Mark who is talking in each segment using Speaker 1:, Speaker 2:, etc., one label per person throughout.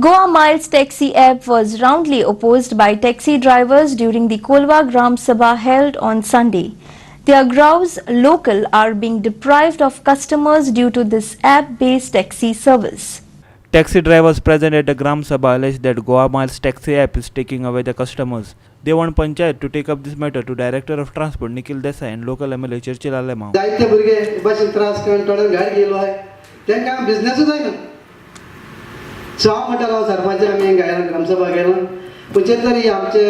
Speaker 1: Goa Miles Taxi app was roundly opposed by taxi drivers during the Colva Gram Sabha held on Sunday. Their grouse local are being deprived of customers due to this app-based taxi service.
Speaker 2: Taxi drivers present at the Gram Sabha alleged that Goa Miles Taxi app is taking away the customers. They want Panchayat to take up this matter to Director of Transport Nikhil Desai and local MLA Churchill Alemao.
Speaker 3: जायते भुरगे हे भाशेन त्रास करून थोड्यांक गाडी गेलो आहाय, तांकां बिजनसूच जायना. सो हांव म्हणटालो, सरपंच, आमी गेला, ग्रामसभा गेलो, खंयचे तरी आमचे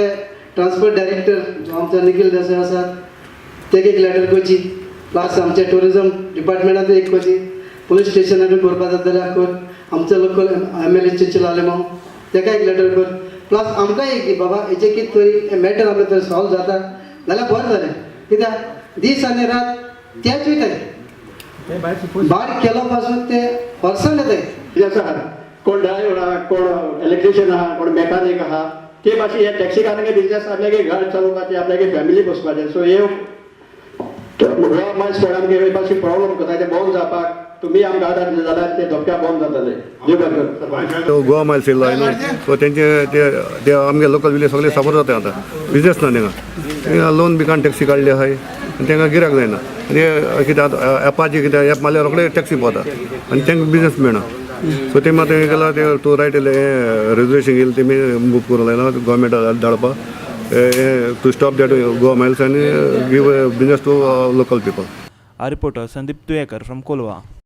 Speaker 3: ट्रान्सपोर्ट डायरेक्टर जो आमचो निखील देसाय आसा, तेका एक लेटर करची, प्लस आमचे ट्युरिजम डिपार्टमेंटांत एक करची, पुलीस स्टेशनारूय करपा जाता जाल्यार कर, आमचो लोकल एमएलए चर्चिल आलेमाव तेका एक लेटर कर, प्लस आमकां एक दी बाबा, हेचे कितें तरी मॅटर आमकां तरी सॉल्व जाता जाल्यार बरें जालें. कित्याक दीस आनी रात तेच वयताय, बारीक केलो पासून ते वर्सान येताय.
Speaker 4: कितें आसा, कोण ड्रायव्हर आहा, कोण इलेक्ट्रिशियन आहा, कोण मेकानीक आहा, ते भाशेन हे टॅक्सीकारांगे बिजनेस, आपल्यागे घर चलोवपाचें, आपल्यागे फॅमिली पोसपाचें. सो हे गोवा मायल्स कोणाक हे भाशेन प्रॉब्लम करता, ते बंद जावपाक तुमी आमकां आदार दिले जाल्यार ते धपक्या बंद जातले. देव बरें करूं.
Speaker 5: तो गोवा मायल्स येयलो आहा न्हू, सो तेंचे ते ते आमगे लोकल विलेज सगळे सफर जाता. आतां बिजनेस ना तेंगा, लोन बी काडून टॅक्सी काडली आहाय आनी तेंकां गिरायक जायना. आनी कितें, आतां एपाचें कितें, एप मारल्यार रोखडे टॅक्सी पावता आनी तेंकां बिजनेस मेळना. सो तेमी आतां हें केलां, तें टू रायट हें रेजोल्युशन येयलें, तेमी मूव करूंक लायना गोवोरमेंटा धाडपा to stop that Goa Miles आनी give business to local people.
Speaker 2: Our reporter Sandeep Tuyekar from Colva.